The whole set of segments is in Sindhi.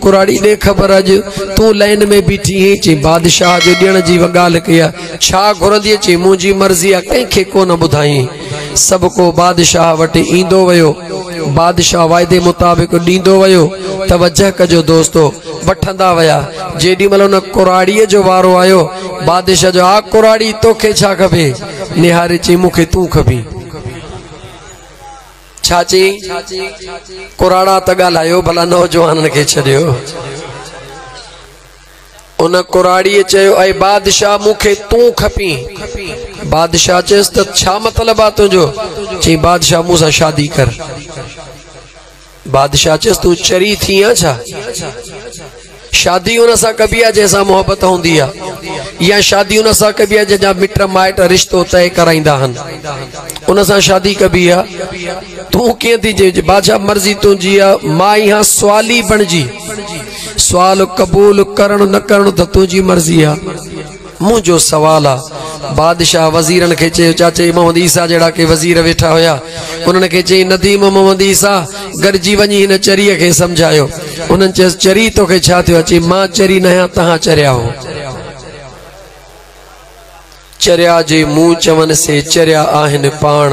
ڪراڙي ڏي خبر اڄ تون لائن ۾ بيٺي هئين؟ چي بادشاهه جو ڏيڻ جي ڳالهه ڪئي آ، ڇا گهرندينء؟ چي منهنجي مرضي آ، ڪنهن کي ڪونه ٻڌائين. سڀ ڪو بادشاهه وٽ ايندو ويو، بادشاهه واعدي مطابق ڏيندو ويو. توجه ڪجو دوستو، وٺندا ويا. جيڏي مهل ان ڪراڙيء جو وارو آيو، بادشاهه چيو، ها ڪراڙي توکي ڇا کپي؟ نهاري چي مون کي تون کپين. ڇا چيائين؟ ڪراڙا ته ڳالهايو، ڀلا نوجوانن کي ڇڏيو. ان ڪراڙيء چيو، اي بادشاهه مون کي تون کپين. بادشاهه چيس ته ڇا مطلب آ تنهنجو؟ چيائين، بادشاهه مون سان شادي ڪر. بادشاهه چيس، تون چري ٿي آن ڇا؟ شادي ان سان ڪبي آ جنهن سان محبت هوندي آ يا شادي ان سان ڪبي آ جنهن جا مٽ مائٽ رشتو طئي ڪرائيندا آهن ان سان شادي ڪبي آ. تون ڪيئن ٿي چئين؟ بادشاهه مرضي تنهنجي آ، مان اها سوالي بڻجي سوال قبول ڪرڻ نه ڪرڻ ته تنهنجي مرضي آ. منهنجو سوال آ. بادشاهه وزيرن کي چيو، چاچي محمد عيسيٰ جهڙا ڪي وزير ويٺا هيا، انهن کي چيائين، نديم محمد عيسيٰ، گڏجي وڃي هن چريء کي سمجهايو. انهن چيس، چري توکي ڇا ٿيو آ؟ چيائين، مان چري ناهيان، توهان چريا هو. چريا جي مون چون سي چريا آهن پاڻ،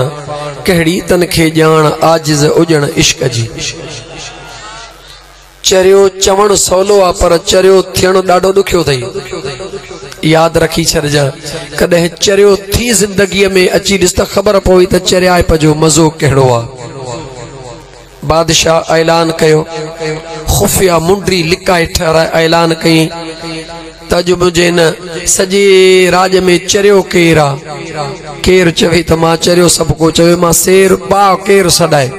ڪهڙي تن کي ڄاڻ عاجز اڄڻ عشق جي. چريو چوڻ سولو آ پر چريو ٿيڻ ڏاڍو ڏکيو اٿئي. ياد رکي ڇڏجان ڪڏهن چريو ٿي زندگيء ۾ اچي ڏس ته خبر پوي ته چريائپ جو مزو ڪهڙو آ. بادشاهه اعلان ڪيو، خفيه منڊي لڪائي ٺهرائي اعلان ڪيائين ته اڄ منهنجي هن سڄي راڄ ۾ چريو ڪير آ؟ ڪير چوي ته مان چريو، سڀ ڪو چوي مان سير پاء، ڪير سڏائي؟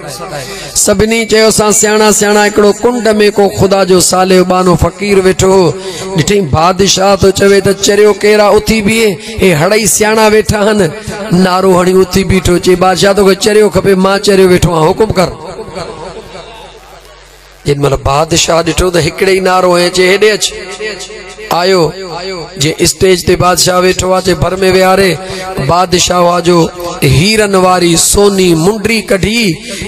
سڀني چيو اسان سياڻا سياڻا. هڪڙو ڪنڊ ۾ ڪو خدا جو صالح ٻانهو فقير ويٺو هو. ڏٺئين بادشاهه ٿو چوي ته چريو ڪير آ، اٿي بيهي، هي هڙئي سياڻا ويٺا آهن. نعرو هڻي اٿي بيٺو، چي بادشاهه توکي چريو کپي، مان چريو ويٺو آهيان، حڪم ڪر. جيڏي مهل بادشاهه ڏٺو ته هڪڙي ئي نعرو هنيو، چي هيڏي اچ. آيو، جي اسٽيج تي بادشاهه ويٺو آ، چي ڀر ۾ ويهاري. بادشاهه جو هيرن واري سوني منڊي ڪڍي،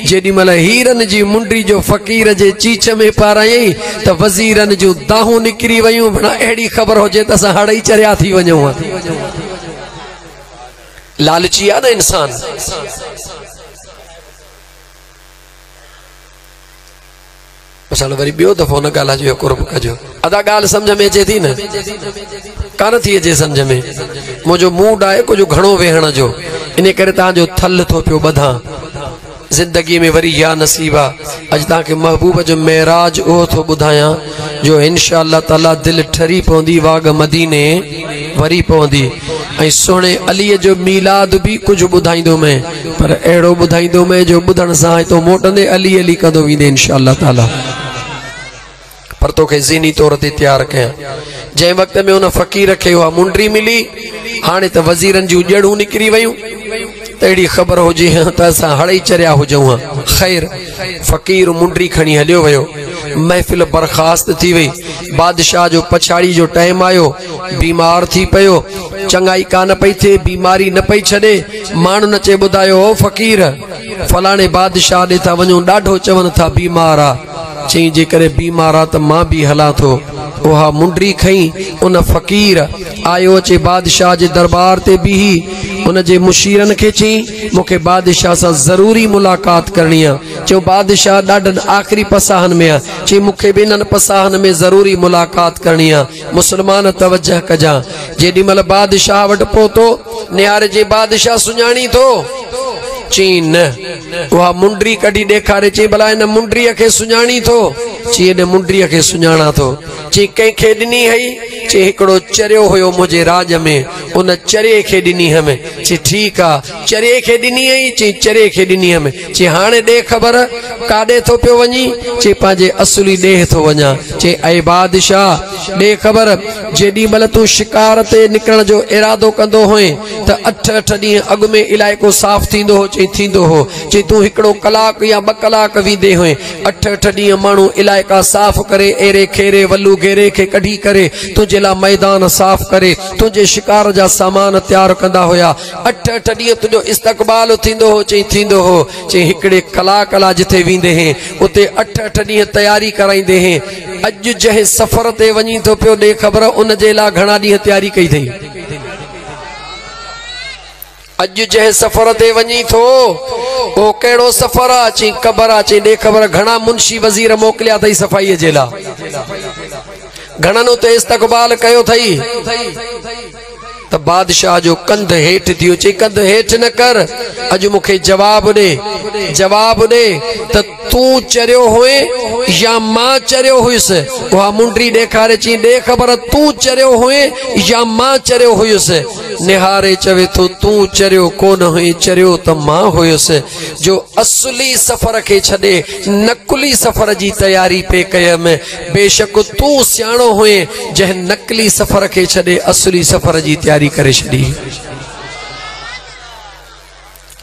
جيڏي مهل هيرن جي منڊي جو فقير جي چيچ ۾ پارايائين ته وزيرن جون دانهون نڪري ويون، ڀڻا اهڙي خبر هجي ته اسان هڙئي چريا ٿي وڃون ها. لالچي آ نه انسان. بس هاڻي وري ٻيو دفعو نه ڳالهائجو اهو قرب ڪجو. ادا ڳالهه سمجهه ۾ اچي ٿي نه؟ ڪانه ٿي اچي سمجهه ۾. منهنجو موڊ آهي ڪجهه گهڻو ويهڻ جو، ان ڪري توهان جو ٿل ٿو پيو ٻڌان. زندگي ۾ وري يا نصيب آ، اڄ توهان کي محبوب جو معراج اهو ٿو ٻڌايان جو انشاء الله تعالي دل ٺري پوندي، واڳ مديني وري پوندي. ۽ سهڻي علي جو ميلاد به ڪجهه ٻڌائيندومين. پر اهڙو ٻڌائيندومين جو ٻڌڻ سان هتو موٽندي علي علي ڪندو ويندي انشاء الله تعالي. پر توکي ذهني طور تي تيار ڪيان. جنهن وقت ۾ ان فقير کي اها منڊي ملي، هاڻي ته وزيرن جون ڄڙهون نڪري ويون، ته اهڙي خبر هجي ها ته اسان هڙئي چريا هجون ها. خير، فقير منڊي کڻي هليو ويو. محفل برخاست ٿي وئي. بادشاهه جو پڇاڙي جو ٽائيم آيو، بيمار ٿي پيو. چڱائي ڪانه پئي ٿئي، بيماري نه پئي ڇڏي. ماڻهن اچي ٻڌايو، او فقير! فلاڻي بادشاهه ڏي ٿا وڃون، ڏاڍو چون ٿا بيمار آ. چيائين، جيڪڏهن بيمار آ ته مان به هلان ٿو. اها منڊي کنئي ان فقير، آيو اچي بادشاهه جي دربار تي بيهي ان جي مشيرن کي چيائين، مون کي بادشاهه سان ضروري ملاقات ڪرڻي آ. چيو، بادشاهه ڏاڍن آخري پساهن ۾ آ. چيائين، مون کي به انهن پساهن ۾ ضروري ملاقات ڪرڻي آ. مسلمان توجه ڪجان. جيڏي مهل بادشاهه وٽ پهتو، نهار چي بادشاهه سڃاڻين ٿو؟ چيائين نه. اها منڊي ڪڍي ڏيکاري، چيائين ڀلا هن منڊيء کي سڃاڻين ٿو؟ چيائين هن منڊيء کي سڃاڻان ٿو. چيائين ڪنهن کي ڏني هئي؟ چيائين هڪڙو چريو هيو منهنجي راڄ ۾، ان چريي کي ڏني هيم. چيائين ٺيڪ آ، چريي کي ڏني هئي؟ چيائين چريي کي ڏني هيم. چي هاڻي ڏي خبر، ڪاڏي ٿو پيو وڃين؟ چي پنهنجي اصلي ڏيهه ٿو وڃان. چي اي بادشاهه! ڏي خبر، جيڏي مهل تون شڪار تي نڪرڻ جو ارادو ڪندو هئين ته اٺ اٺ ڏينهن اڳ ۾ علائقو صاف ٿيندو هو؟ چي ٿيندو هو. چئي تون هڪڙو ڪلاڪ يا ٻه ڪلاڪ ويندي هئين. اٺ اٺ ڏينهن ماڻهو علائقا صاف ڪري، ايري کيري ولو گيري کي ڪڍي ڪري تنهنجي لاء ميدان صاف ڪري تنهنجي شڪار جا سامان تيار ڪندا هيا. اٺ اٺ ڏينهن تنهنجو استقبال ٿيندو هو. چئي ٿيندو هو. چئي هڪڙي ڪلاڪ لاء جٿي ويندي هين اتي اٺ اٺ ڏينهن تياري ڪرائيندي هين. اڄ جنهن سفر تي وڃين ٿو پيو ڏي خبر ان جي لاء گهڻا ڏينهن تياري ڪئي اٿئي. اڄ جنهن سفر تي وڃين ٿو اهو ڪهڙو سفر آ؟ چئي قبر آ. چئي ڏي خبر گهڻا منشي وزير موڪليا اٿئي صفائيء جي لاء، گهڻن اتي استقبال ڪيو اٿئي. ته بادشاهه جو ڪنڌ هيٺ ٿي ويو. چئي ڪنڌ هيٺ نه ڪر، اڄ مون کي جواب ڏي، جواب ڏي ته تون چريو هئين يا مان چريو هيس؟ اها منڊي ڏيکاري چئي ڏي خبر تون چريو هئين يا مان چريو هيس؟ نهاري چوي ٿو تون چريو ڪونه هئين، چريو ته مان هيس جو اصلي سفر کي ڇڏي نقلي سفر جي تياري پئي ڪيم. بيشڪ تون سياڻو هئين جنهن نقلي سفر کي ڇڏي اصلي سفر جي تياري ڪري ڇڏي.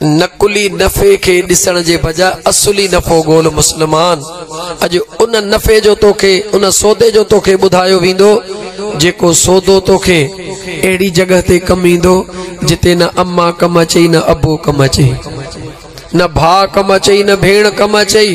نقلي نفعي کي ڏسڻ جي بجاء اصلي نفعو ڳول مسلمان. اڄ ان نفعي جو توکي، ان سودي جو توکي ٻڌايو ويندو جيڪو سودو توکي اهڙي جڳهه تي ڪم ايندو جتي نه اما ڪم اچئي نه ابو ڪم اچئي، نه ڀاء ڪم اچئي نه ڀيڻ ڪم اچئي،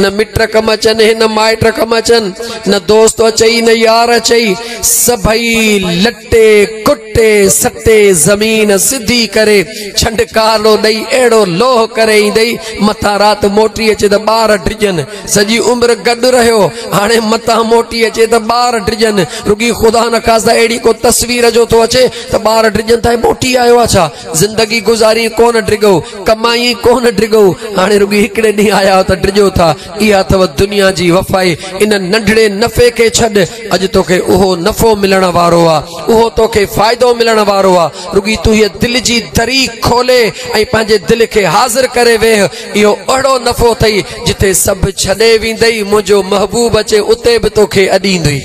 نه مٽ ڪم اچن نه مائٽ ڪم اچن، نه دوست اچئي نه يار اچئي. سڀئي لٽي ڪٽي سٽي زمين سڌي ڪري ڇنڊڪارو ڏئي اهڙو لوهه ڪري ايندئي متان رات موٽي اچي ته ٻار ڊڄن. سڄي عمر گڏ رهيو هاڻي متان موٽي اچي ته ٻار ڊڄن. رڳي خدا نخواسته اهڙي ڪو تصوير جو ٿو اچي ته ٻار ڊڄن ٿا موٽي آيو آ ڇا؟ زندگي گذاري ڪونه ڊڳو، ڪمائي ڪونه ڊڳو، هاڻي رڳي هڪڙي ڏينهن آيا آهيو ته ڊڄو ٿا. اها اٿو دنيا جي وفائي. ان ننڍڙي نفعي کي ڇڏ، اڄ توکي اهو نفعو ملڻ وارو آ، اهو توکي فائدو ملڻ وارو آ. رڳي تون هيء دل جي دري کولي ۽ پنهنجي دل کي حاضر ڪري ويهه. اهو اهڙو نفعو اٿئي جتي سڀ ڇڏي ويندئي، منهنجو محبوب اچي اتي به توکي اڏيندئي.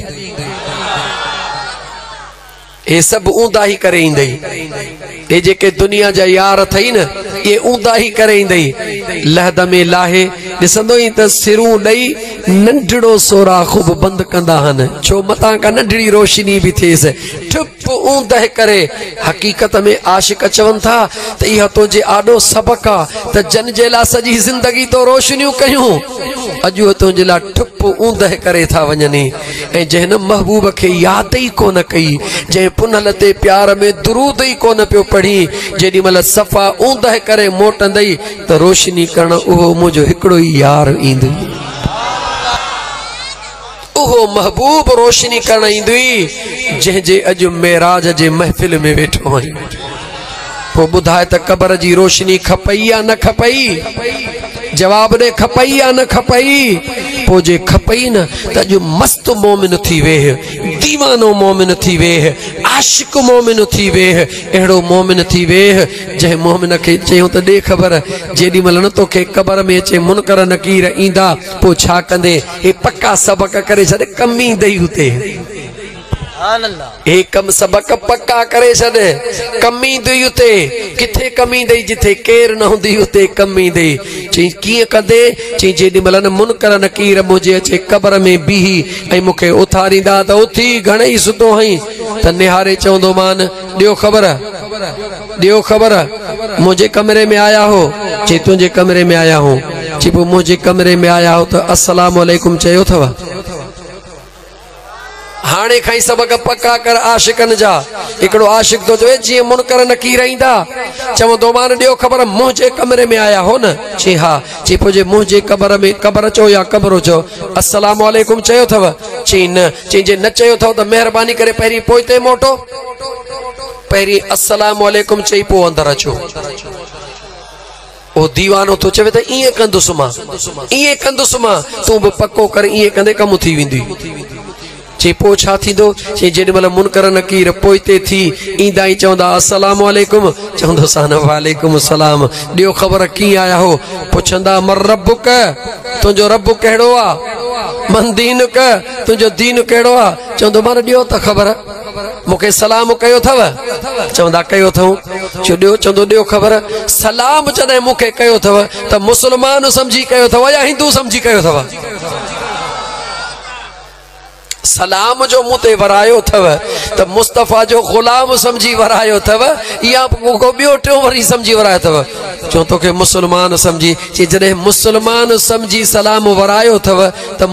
هي سڀ اونداهي ڪري ايندئي. هي جيڪي دنيا جا يار اٿئي نه، اهي اونداهي ڪري ايندئي. لحد ۾ لاهي ڏسندو ئي ته سرون ڏئي ننڍڙو سوراخ به بند ڪندا هن، ڇو متان ڪا ننڍڙي روشني به ٿئيس. ٺپ اوندهه ڪري. حقيقت ۾ عاشق چون ٿا ته اها تنهنجي آڏو سبق آ ته جن جي لاء سڄي زندگي تو روشنيون ڪيون، اڄ اهي تنهنجي لاء ٺپ اوندهه ڪري ٿا وڃن. ۽ جنهن نه محبوب کي ياد ئي ڪونه ڪئي، جنهن پنهل تي پيار ۾ درود ئي ڪونه پيو پڙهي، جيڏي مهل صفا اوندهه ڪري موٽندئي ته روشني ڪرڻ اهو منهنجو هڪڙو ئي يار ايندوئي، اهو محبوب روشني ڪرڻ ايندوئي جنهن جي اڄ معراج جي محفل ۾ ويٺو آهين. پوء ٻڌاء ته قبر جي روشني کپئي يا نه کپئي؟ جواب ڏي کپئي يا نه کپئي؟ پوء جي کپئي نه ته اڄ مست مومن ٿي ويهه، ديوانو مومن ٿي ويهه، عاشق مومن ٿي ويهه، اهڙو مومن ٿي ويهه جنهن مومن کي چيون ته ڏي خبر جيڏي مهل نه توکي قبر ۾ اچي منڪر نڪير ايندا پوء ڇا ڪندين؟ هي پڪا سبق ڪري ڇڏ، ڪم ايندئي اتي. هي ڪم سبق پڪا ڪري ڇڏ، ڪم ايندئي اتي. ڪٿي ڪم ايندئي؟ جٿي ڪير نه هوندي اتي ڪم ايندئي. چئين ڪيئن ڪندي؟ چئين جيڏي مهل نه منڪر نڪير منهنجي اچي قبر ۾ بيهي ۽ مون کي اٿاريندا ته اٿي گهڻئي ستو هئين ته نهاري چوندومان ڏيو خبر، ڏيو خبر، منهنجي ڪمري ۾ آيا هو؟ چئين تنهنجي ڪمري ۾ آيا هون. چئين پوء منهنجي ڪمري ۾ آيا هو ته السلام عليڪم چيو اٿو؟ هاڻي کان ئي سبق پڪا ڪر عاشقن جا. هڪڙو عاشق ٿو چوي جيئن منڪر نڪير ايندا چوندومان ڏيو خبر منهنجي ڪمري ۾ آيا هو نه؟ چي ها. چي پوء جي منهنجي قبر ۾ قبر چئو يا ڪمرو چئو السلام عليڪم چيو اٿو؟ چي نه. چي جي نه چيو اٿو ته مهرباني ڪري پهرين پوئتي موٽو، پهرين السلام عليڪم چئي پوء اندر اچو. اهو ديوانو ٿو چوي ته ائين ڪندس مان، ائين ڪندس مان، تون به پڪو ڪر ائين ڪندي ڪم ٿي ويندي. چي پوء ڇا ٿيندو؟ چي جيڏي مهل منڪر نڪير پوئتي ٿي ايندا ۽ چوندا السلام عليڪم، چوندوسان وعليڪم السلام، ڏيو خبر ڪيئن آيا هو؟ پڇندا من ربک، تنهنجو رب ڪهڙو آ؟ من دينک، تنهنجو دين ڪهڙو آ؟ چوندو مان ڏيو ته خبر. मूंखे सलाम कयो अथव? चवंदा कयो अथऊं। चयो ॾियो, चवंदो ॾियो ख़बर, सलाम जॾहिं मूंखे कयो अथव त मुस्लमान सम्झी कयो अथव या हिंदू सम्झी कयो अथव? सलाम जो मूं ते वरायो अथव त मुस्तफ़ा जो ग़ुलाम सम्झी वरायो अथव या को ॿियो टियों वरी सम्झी वरायो अथव? चओ तोखे मुस्लमान सम्झी। चई जॾहिं मुस्लमान सम्झी सलाम वरायो अथव त